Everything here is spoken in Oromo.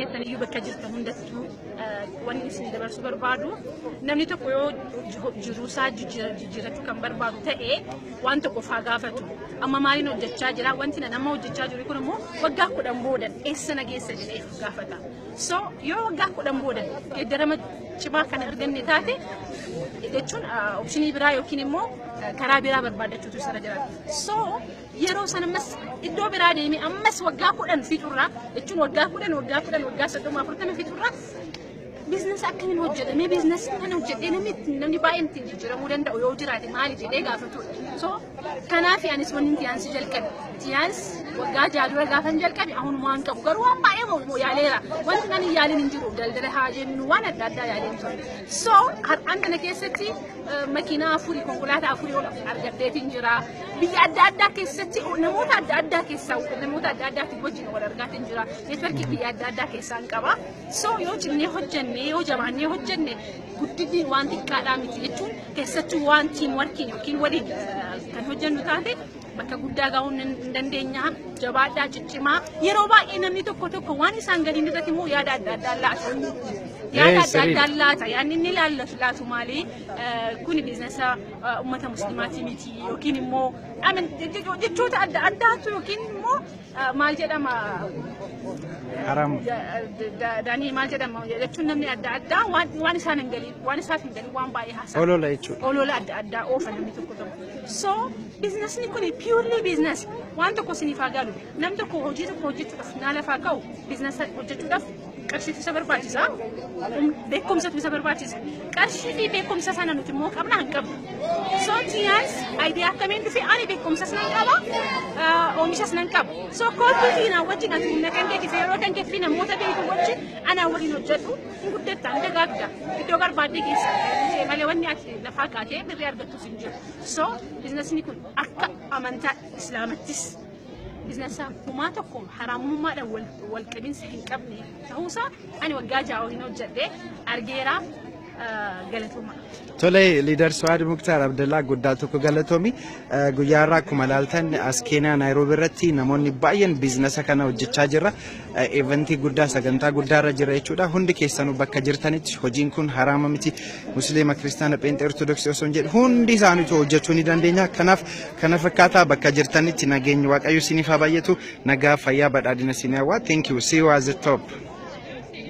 keessan iyyuu bakka jirtan hundattuu wanni isin dabarsuu barbaadu, namni tokko yoo jiruusaa jijjiirachuu kan barbaadu ta'e, waan tokko faa gaafatu. Amma maaliin hojjechaa jira? Wanti nan amma hojjechaa jiru kun immoo waggaa 10 booda eessa na geessa jedhee gaafata. So yoo waggaa 10 booda geeddarama cimaa kan arganne taate jechuun, option biraa yookiin immoo karaa biraa barbaadachuutu isarra jira. So yeroo sana ammas iddoo biraa deemee ammas waggaa 10 fixurraa jechuun, waggaa 10, waggaa 10, waggaa 30, 40 fixurraa, business akkamiin hojjedha, mee business kana hojjedhee namni baay'een ittiin jijjiiramuu danda'u yoo jiraate maali jedhee gaafatudha. So kanaaf anis wanni Tiens jalqabe. Tiens waggaa 6 dura gaafan jalqabe ahun waan qabu garuu waan baay'ee moo yaaleera. Wanti nan hin yaalin hin jiru, daldala haa jennu, waan adda addaa yaaleen ture. So har'aan kana keessatti makiinaa afurii, konkolaataa afurii ol argadheetiin jira. Biyya adda addaa keessatti namoota adda addaa keessaa, namoota adda addaatiin wajjin wal argaatiin jira. Network biyya adda addaa keessaan qaba. So yoo cimnee hojjenne, yoo jabaannee hojjenne, guddinni waan xiqqaadhaa miti jechuun, keessattuu waan team workiin yookiin waliin kan hojjennu taate bakka guddaa gahuu hin dandeenya. Jabaadhaa, ciccimaa. Yeroo baay'ee namni tokko tokko waan isaan galiin irratti immoo yaada adda addaa laata. Yaada adda addaa laata. Yaadni inni laallatu laatu maali? Kuni business uummata musliimaati miti yookiin immoo jechoota adda addaatu yookiin immoo maal jedhama? Haram. Daanii maal jedhama jechuun, namni adda addaa waan isaan hin galiin, waan isaaf hin galiin waan baay'ee haasa'a. Olola jechuudha. Olola adda addaa oofa namni tokko tokko. So businessni kun purely business waan tokko isiniif haa galu. Namni tokko hojii tokko hojjechuudhaaf naa lafaa ka'u, business hojjechuudhaaf qarshiitu isa barbaachisa. Beekumsatu isa barbaachisa. Qarshii fi beekumsa sana nuti immoo qabna hin qabnu. So Tiens idea akkamiin dhufe? Ani beekumsas nan qaba, oomishas nan qaba. So kootuu fi naa wajjin, ati humna kan keetii fi yeroo kan keetii fi namoota beeku wajjin anaa waliin hojjedhu, hin guddatta, hin dagaagda. Iddoo barbaaddee keessa malee wanni ati lafaa kaatee birrii argattus hin jiru. So businessni kun akka amantaa Islaamattis business humaa tokko haraamummaadhaan wal qabinsa hin qabne ta'uusaa ani waggaa 6 waliin hojjedhee argeera, galatoomaa. Tole, leader Suwaad Muktaar Abdallaa, guddaa tokko galatoomi. Guyyaa irraa akkuma ilaaltan as Keeniyaa Naayiroobii irratti namoonni baay'een business kana hojjechaa jirra. Event guddaa, sagantaa guddaa irra jira jechuudha. Hundi keessanuu bakka jirtanitti hojiin kun haraama miti. Musliima, Kiristaana, Pheenxee, Ortodoksii osoo hin jedhu hundi isaaniitu hojjechuu ni dandeenya. Kanaaf kana fakkaataa bakka jirtanitti nageenyi Waaqayyo isiniif haa baay'atu. Nagaa, fayyaa, badhaadhina isin hawwa. Thank you. See you at the top.